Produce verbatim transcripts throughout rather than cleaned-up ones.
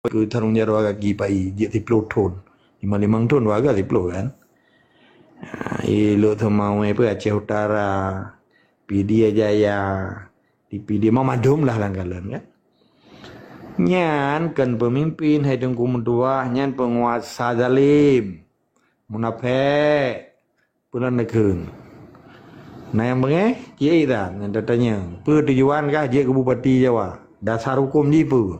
keu tarông jaroe gaki pai jeuet siploh thon. Limong-limong thon warga siploh kan. Ha, i Lhokseumawe pih Aceh Utara, Pidie Jaya, di Pidie Jaya, madum lah lam kalon kan. Nyan kon peumimpin hai Teungku meutuah, nyan peunguasa zalim, munafék. Peue lôn neukheun? Na nyang beungéh? Cit that nyang tatanyong. Peue tujuan kah jeuet keu bupati Jawa? Dasar huköm jih peue?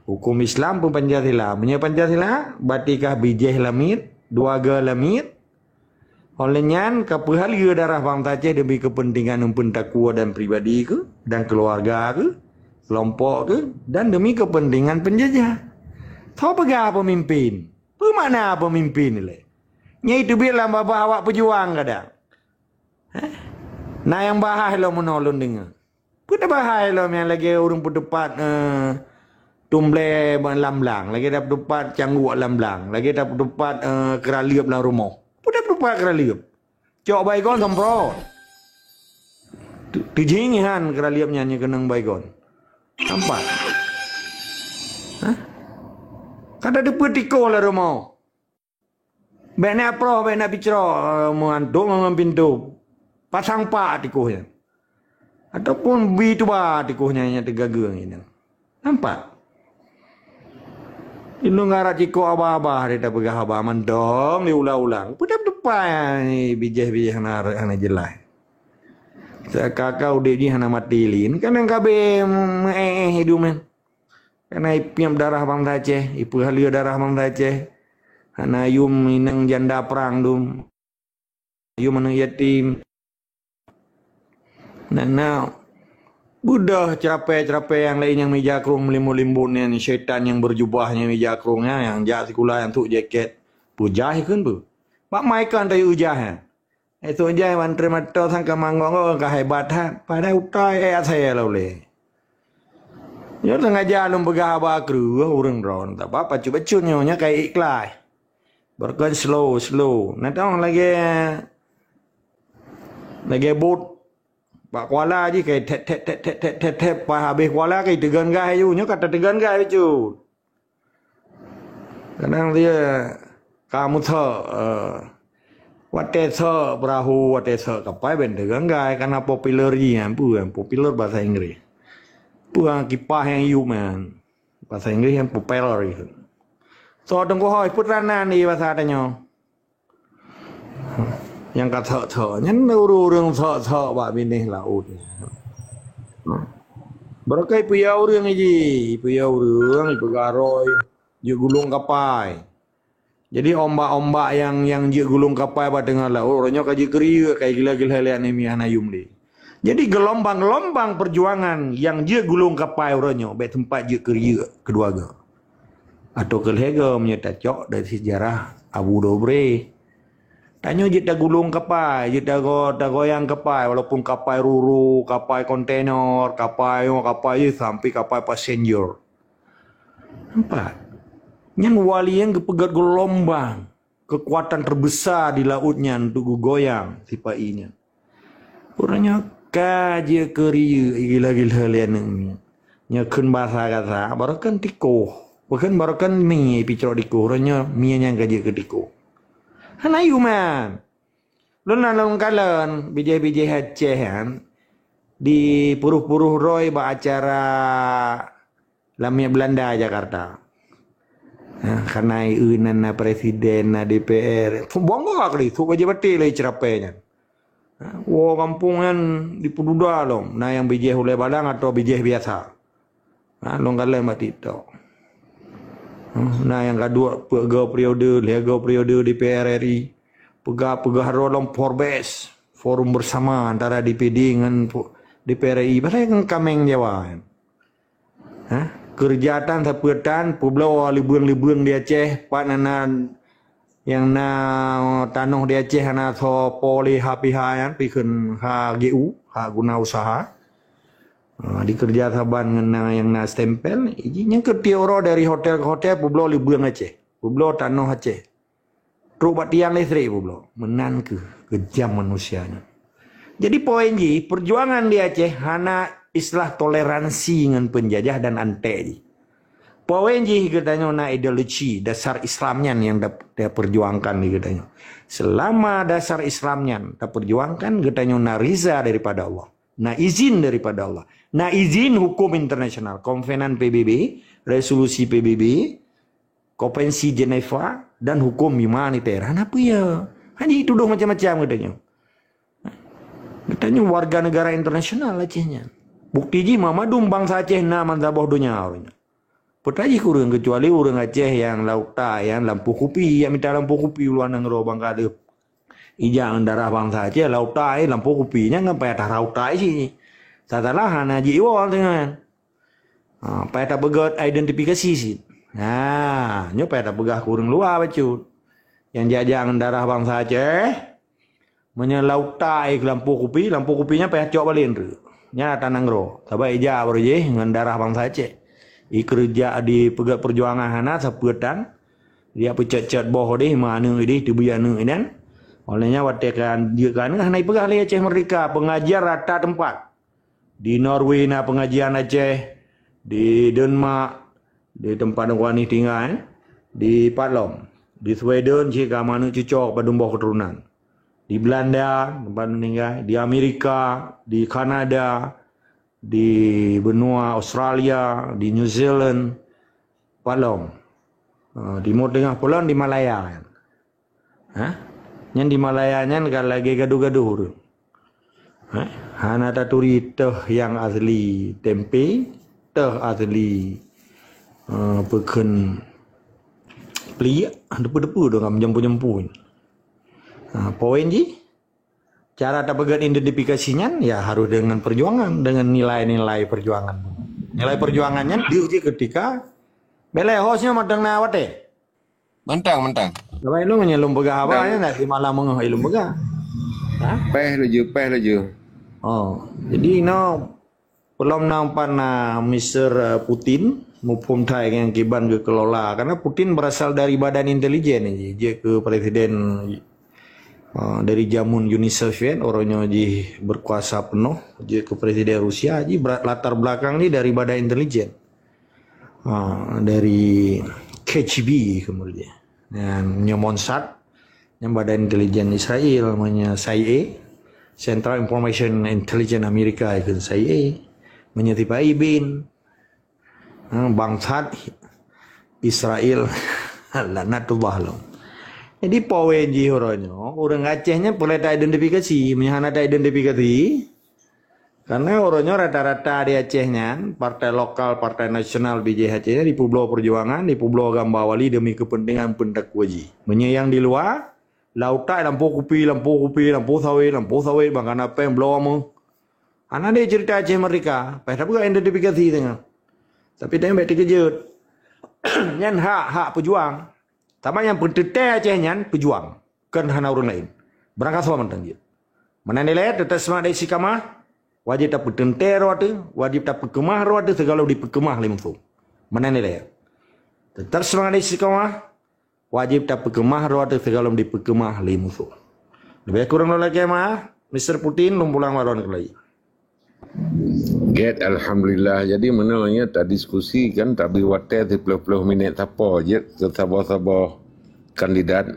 Huköm Islam peue Pancasila? Meunyoe Pancasila, berarti kah bijéh lamiet, dua ga lamiet. Óh lheueh nyan, ka peuhaleue darah bansa Aceh demi kepentingan eumpeuen takue dan pribadi keuh, dan keuluwarga keuh, keulompok keuh, dan demi kepentingan penjajah. Soe peugah peumimpin? Peue makna peumimpin ilée? Nyan teubiet lam babah awak peujuang kadang. Hah? Na nyang bahai lom meunoe lôn deungoe. Peue tabahai lom nyang lagée ureuëng peuteupat, eh, tumblée lam blang, lagée tapeuteupat cangguek lam blang, lagée tapeuteupat, eh, keuraleueb lam rumoh. Peue tapeuteupat keuraleueb? Cok Baygon semprot. Tu-, teujieng ihan keuraleueb nyan nyang keunong Baygon. Nampak? Hah? Ka tateupeue tikoh lam rumoh. Bék na proh, bék na picroe, eh, meuantok ngon pintoe. Pasang pak tikoh nyan. Ataupun bi tuba tikoh nyan nyang teugageue ngieng. Nampak? Ilôn ngarap cikoh abah-abah dia tapeugah haba mantong diulang-ulang. Peue dak teupai bijéh-bijéh hana, hana jeulaih. Seakan-akan udeb jih hana maté lé. Kadang ka abéh meu-éh-éh idup nyan. Kana ipiep darah bansa Aceh, ipeuhaleue darah bansa Aceh. Hana yum inong janda prang dum. Yum aneuëk yatim. Na, na beudôh ceurapée-ceurapée nyang laén nyang meuija krong meulimbot-limbot nyan, syaitan nyang beujubah nyang meuija krong nyan, nyang jak sikula nyang sôk jakét. Peue jai kheun peue? Bak mai kan tayue ujah nyan. Esok jai ban treumatoh sang ka manggong ka hebat that. Padahai utai eh asai laulée. Nyoe sengaja lôn peugah haba kreueh ureuëng droe. Sabab pacut-pacut nyoe, nyoe ka ikhlas. Berkon slow, slow. Nah, tong lagée, lagée bot. Bak kuala jih kai thet, thet, thet, thet, thet, thet, thet. Pas habéh kuala kai teugon gas aju. Nyoe ka tateugon gas bacut. Kadang dia ka meuthok, eh, watée thok peurahô, watée thok kapai ben teugon gas, karena populer jih, peue, populer bahasa Inggris. Peue kipah nyang yup nyan. Bahasa Inggris nyan propeller gitu. Thok teungku hôi, peue teuranan di bahasa tanyoe. Nyang ka thok-thok, nyan ureuëng-ureuëng thok-thok bak binéh laôt. Barokon ipeuyue ureuëng jih, ipeuyue ureuëng, ipeugah droe, jeuet gulong kapai. Jadi ombak-ombak nyang, nyang jeuet gulong kapai bak teungoh laôt, uroe nyoe ka jeuet keuriyeuk, ka gila-gila lé aneuk miet hana yum lé. Jadi geulumbang-geulumbang peujuangan nyang jeuet gulong kapai uroe nyoe bék teumpat jeuet keuriyeuk keudua goe. Atau keu lhée goe meunyoe tacok dari sejarah Abu Dobre. Tanyoe jeuet tagulong kapai, jeuet tago-, tagoyang kapai, walaupun kapai ruru, kapai kontainer, kapai nyoe, kapai jih, sampai kapai passenger. Nampak? Nyan wali nyang geupeugét geulumbang, keukuatan teubeusa di laôt nyan untuk geugoyang sipa-i nyan. Uroe nyoe ka jeuet keuriyeuk gila-gila lé aneuk miet. Nyoe kheun basa gata, barokon tikoh. Bukon barokon mie picrok tikoh, uroe nyoe mie nyan ka jeuet keu tikoh. Hana yum nyan. Lôn na lôn kalon bijéh-bijéh Aceh nyan dipuruh-puruh droe bak acara Lamiet Beulanda Jakarta. Ha, kana ieu nan na presiden, na D P R. Bongkok kali, sôk bajée baté lé ceurapée nyan. Ha, woe gampông nyan dipeududa lom, na nyang bijéh ulée balang atawa bijéh biasa. Ha, lôn kalon bak TikTok. Ha, na nyang ka duek peuet go periode, lhée go periode di D P R R I. Peugah, peugah droe lom Forbes, forum bersama antara D P D ngon fo-, D P R R I. Padahai ngon kaméng Jawa nyan. Ha? Keureuja tan sapeue tan, peubloe libeung-libeung di Aceh, pat na, na nyang na tanoh di Aceh hana soe po lé H P H nyan, pi kheun H G U, hak guna usaha. Ha, dikeureuja saban ngon na nyang na stempel, iji nyang keu tiep uroe dari hotel ke hotel peubloe libeung Aceh, peubloe tanoh Aceh. Trok bak tiang listrik peubloe. Meunan kheueh keujam manusia nyan. Jadi poin jih, peujuangan di Aceh hana istilah toleransi ngon peunjajah dan antek jih. Poin jih geutanyoe na ideologi dasar Islam nyan nyang da-, taperjuangkan di geutanyoe. Selama dasar Islam nyan taperjuangkan, geutanyoe na riza daripada Allah, na izin daripada Allah, na izin hukum internasional, konvenan P B B, resolusi P B B, konvensi Geneva, dan hukum humaniter. Hana peue ya. Hana tuduh macam-macam geutanyoe. Geutanyoe warga negara internasional Aceh nyan. Bukti jih mandum bansa Aceh na meusaboh donya uroe nyoe. Peue jih kureueng keucuali ureueng Aceh nyang laôt tai, nyang lampôh kupi, nyang mita lampôh kupi u luwa nanggroe bangka deuh. Ija ngon darah bansa Aceh, laôt tai, lampôh kupi nyan ngon payah taraut tai cit. Salah hana jiwoe teungoh. Ha, payah tapeugét identifikasi cit. Ha, nyoe payah tapeugah keu ureueng luwa bacut. Nyang jak-jak ngon darah bansa Aceh, meunyoe laôt tai keu lampôh kupi, lampôh kupi nyan payah cok balen treuk. Nyan ata nanggroe. Sabab ija baru jih ngon darah bansa Aceh. Ikeureuja dipeugét perjuangan hana sapeue tan. Dia peucet-cet boh deh, ma aneuk deh, teubiet aneuk nyan. Oleh nyan watée kan jeuet ka aneuk hana ipeugah lé Aceh Merdeka, pengajian rata teumpat. Di Norway na pengajian Aceh, di Denmark, di teumpat Teungku Anih tinggai, eh, di Patlom, di Sweden cit ka ma aneuk cucoe padum boh keuturonan. Di Belanda teumpat aneuk tinggai, di Amerika, di Kanada, di benua Australia, di New Zealand, Patlom. Ah, Timur Tengah Patlom di Malaya. Ha? Nyan di Malaya nyan ka lagée gadoh-gadoh ureueng. Ha? Hana taturi teuh nyang asli tempe, teuh asli, eh, peukheun pliek, depu-depu deungon meujampu-jampu. Ha, poin jih, cara tapeugét identifikasi nyan ya harus dengan perjuangan, dengan nilai-nilai perjuangan. Nilai perjuangan nyan deuh jih ketika belai hos nyoe mantong na watée. Mantang, mantang. Saban ilôn nyan lôn peugah haba nyan, nak simalam meungoh ilôn peugah. Ha? Péh laju, péh laju. Oh, jadi inoe peulom nang pan na Mister, eh, Putin, muphom thai nyang kiban geukelola. Karena Putin berasal dari badan intelijen, jeuet keu presiden, eh, dari jameun Uni Soviet, uroe nyoe jih berkuasa penuh, jeuet keu presiden Rusia, jih bera-, latar belakang jih dari badan intelijen. Ha, dari K G B kemudian. Nyan nyoe Mossad, nyan badan intelijen Israel, namanya C I A, Central Information Intelligence Amerika ikheun C I A, meunyoe sipa-i bin. Ha, bangsat Israel, laknatullah lom. Jadi poin jih uroe nyoe, ureueng Aceh nyan peureulée ta-identifikasi. Meunyoe hana ta-identifikasi, karena uroe nyoe rata-rata di Aceh nyan, partai lokal, partai nasional bijéh Aceh nyan dipeubloe peujuangan, dipeubloe gamba wali demi kepentingan peuntakwa jih. Meunyoe nyang di luwa, laôt tai lampôh kupi, lampôh kupi, lampôh sawét, lampôh sawét, bang kana péng bloe ameue. Hana deh cerita Aceh Merdeka, payah tapeugah identifikasi teungoh. Tapi tanyoe bék teukeujot. Nyan hak, hak peujuang. Sama nyang peuteuntée Aceh nyan peujuang, kon hana ureueng laén. Beurangkasoe mantong jeuet. Meunan ilée, teutap seumangat dan istiqamah, wajéb tapeuteuntée droe teuh, wajéb tapeukeumah droe teuh sigohlom dipeukeumah lé musoh. Meunan ilée. Teutap seumangat dan istiqamah, wajéb tapeukeumah droe teuh sigohlom dipeukeumah lé musoh. Leubeh kureueng lôn lakée meu'ah, Mister Putin, lôn pulang bak droeneuh keulayi. Gét, alhamdulillah. Jadi, meunoe nyoe tadiskusi kan, tabi watée siplôh-plôh minét sapo jeuet keu saboh-saboh kandidat.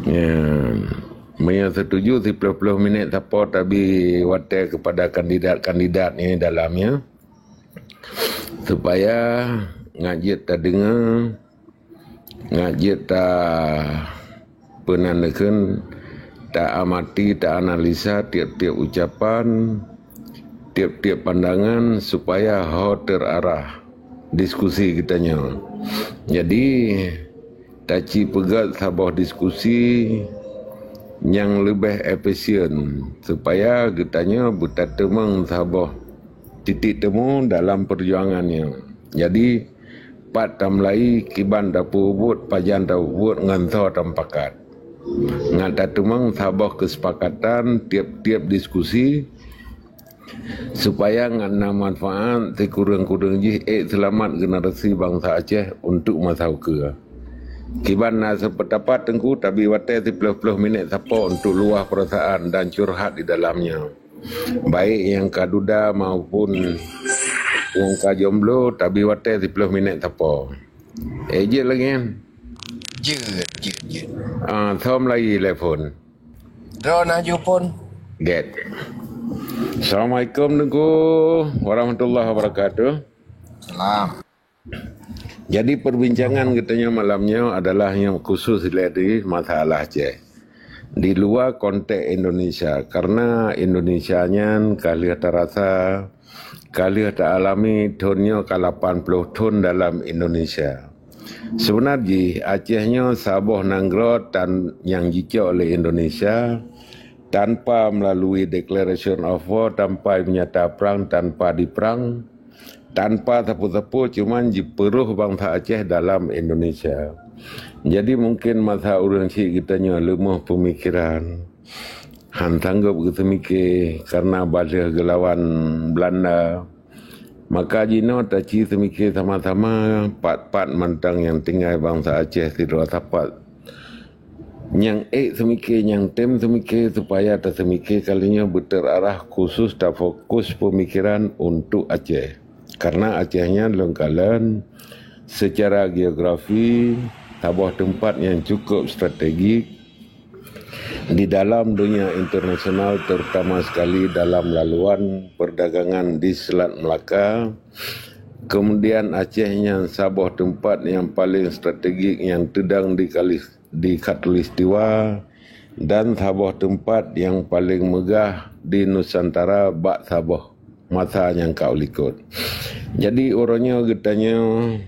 Ya, meunyoe setuju siplôh-plôh minét sapo tabi watée kepada kandidat-kandidat nyoe dalam nyoe, supaya ngat jeuet tadeungoe, ngat jeuet ta-, peunan deukeuen, ta-amati, ta-analisa tieb-tieb ucapan, tieb-tieb pandangan, supaya ho teurarah diskusi geutanyoe. Jadi, taci peugét saboh diskusi nyang leubeh efisien, supaya geutanyoe beutateumeung saboh titik temu dalam peujuangan nyoe. Jadi, pat tameulai, kiban tapeubuet, pajan tapeubuet, ngon soe tamupakat. Ngat tateumeung saboh keusepakatan tieb-tieb diskusi, supaya ngat na manfaat sikureueng-kureueng jih ék seulamat generasi bansa Aceh untuk masa ukeue. Kiban na seupeudapat Teungku, tabi watée siplôh-plôh minét sapo untuk luwah peurasaan dan curhat di dalamnya. Baik nyang ka duda maupun Nyang ka jomblo, tabi watèe siplôh minèt sapo. Eh, jeuet lagèe nyan. Jeuet, jeuet, jeuet. Ah, thom lagi telepon. Droe na ju phôn. Get. Assalamualaikum, Teungku, warahmatullahi wabarakatuh. Salam. Jadi, perbincangan geutanyoe malam nyoe adalah nyang khusus lé di masalah Aceh. Di luwa konteks Indonesia, karena Indonesia nyan ka lheueh tarasa, ka lheueh taalami thôn nyoe ka lapan ploh thôn dalam Indonesia. Seubeuna jih, Aceh nyoe saboh nanggroe tan nyang jicok lé Indonesia tanpa melalui Declaration of War, tanpa menyata perang, tanpa diperang, tanpa sapeue-sapeue, cuman jipeuroh bansa Aceh dalam Indonesia. Jadi, mungkin masa ureueng chik geutanyoe leumoh peumikiran, han sanggob geuseumike karena bah lheueh geulawan Belanda. Maka jinoe taci seumike sama-sama, pat-pat mantong nyang tinggai bansa Aceh sidroe sapat. Nyang ék seumike, nyang tem seumike, supaya taseumike kali nyoe beuteurarah khusus tafokus peumikiran untuk Aceh. Karena Aceh nyan lôn kalon seucara geografi saboh teumpat nyang cukup strategik di dalam dunia internasional, terutama sekali dalam laluan perdagangan di Selat Melaka. Kemudian Aceh nyan saboh teumpat nyang paleng strategik nyang teudong di Kalis-, di Khatulistiwa, dan saboh teumpat nyang paleng meugah di Nusantara bak saboh masa nyang ka u likot. Jadi, uroe nyoe geutanyoe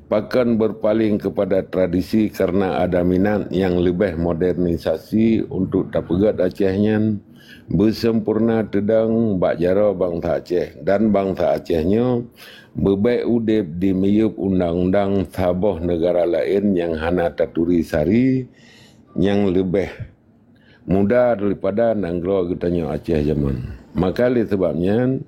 pakon berpaling kepada tradisi karena ada minat nyang leubeh modernisasi untuk tapeugét Aceh nyan beusempurna teudong bak jaroe bansa Aceh, dan bansa Aceh nyoe beubék udeb di miyueb undang-undang saboh neugara laén nyang hana taturi sari nyang leubeh muda daripada nanggroe geutanyoe Aceh jameun. Maka lé sabab nyan,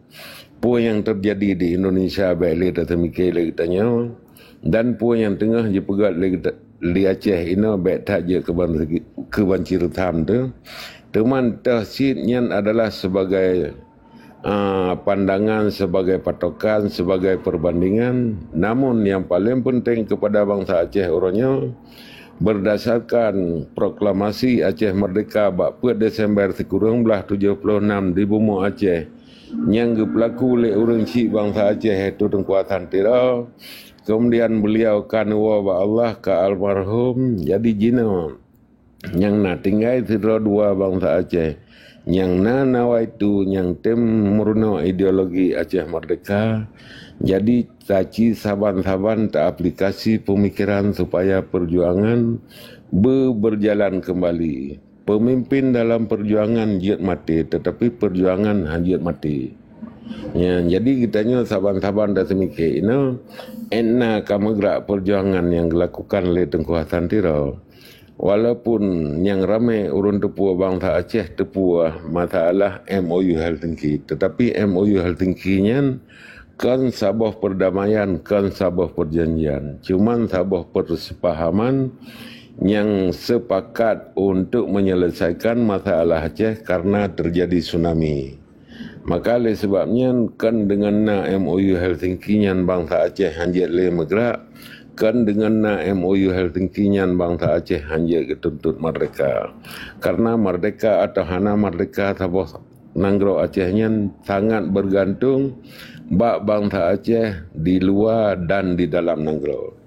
peue nyang teujadi di Indonesia bék lé taseumike lé geutanyoe, dan peue nyang teungoh jipeugét lé geuta-, di Aceh inoe bék that jeuet keuban segi-, keuban cireutam teuh. Teuma toh cit nyan adalah sebagai ah, pandangan sebagai patokan, sebagai perbandingan. Namun, nyang paleng peunteng keupada bansa Aceh uroe nyoe, berdasarkan proklamasi Aceh Merdeka bak peuet Desember sikureueng blaih tujoh ploh nam di bumoe Aceh, nyang geupeulaku lé ureueng chik bansa Aceh, yaitu Teungku Hasan Tiro, kemudian beliau ka neuwoe bak Allah, ka almarhum, jadi jinoe nyang na tinggai sidroe dua bansa Aceh, nyang na nawaitu nyang tem meurunoe ideologi Aceh Merdeka. Jadi, taci saban-saban taaplikasi peumikiran supaya peujuangan beu-, beujalan keumbali. Peumimpin dalam peujuangan jeuet maté, teutapi peujuangan han jeuet maté. Nyan, jadi geutanyoe saban-saban taseumike inoe, ék na ka meugrak peujuangan nyang geulakukan lé Teungku Hasan Tiro. Walaupun nyang ramé ureuëng teupeue bansa Aceh teupeue masalah M O U Helsinki, teutapi M O U Helsinki nyan kon saboh peurdamaian, kon saboh peurjanjian, cuman saboh peusepahaman nyang seupakat untuk meunyeuleusaikon masalah Aceh karena teujadi tsunami. Maka lé sabab nyan, kon deungon na M O U Helsinki nyan bansa Aceh hanjeuet lé meugrak, kon deungon na M O U Helsinki nyan bansa Aceh hanjeuet geutuntot merdeka. Karena merdeka atawa hana merdeka saboh nanggroe Aceh nyan sangat beugantung bak bansa Aceh di luwa dan di dalam nanggroe.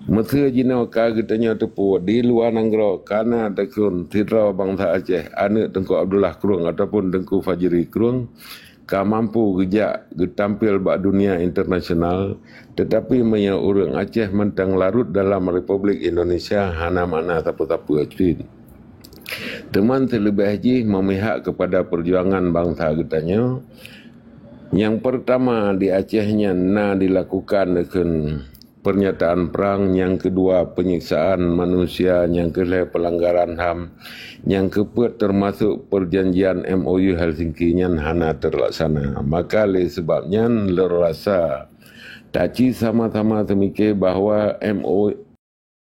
Meuseu jinoe ka geutanyoe teupeue, di luwa nanggroe ka na takheun sidroe bansa Aceh, aneuëk Teungku Abdullah Krueng ataupun Teungku Fajri Krueng, ka mampu geujak geutampil bak dunia internasional, teutapi meunyoe ureuëng Aceh mantong larot dalam Republik Indonesia, hana makna sapeue-sapeue cit. Teuma seuleubeh jih memihak kepada perjuangan bansa geutanyoe. Nyang pertama di Aceh nyan na dilakukan dikeue pernyataan perang, nyang keudua penyiksaan manusia, nyang keulhée pelanggaran ham, nyang keupeuet termasuk perjanjian M O U Helsinki nyan hana terlaksana. Maka lé sabab nyan lôn rasa taci sama-sama teumike bahwa M O,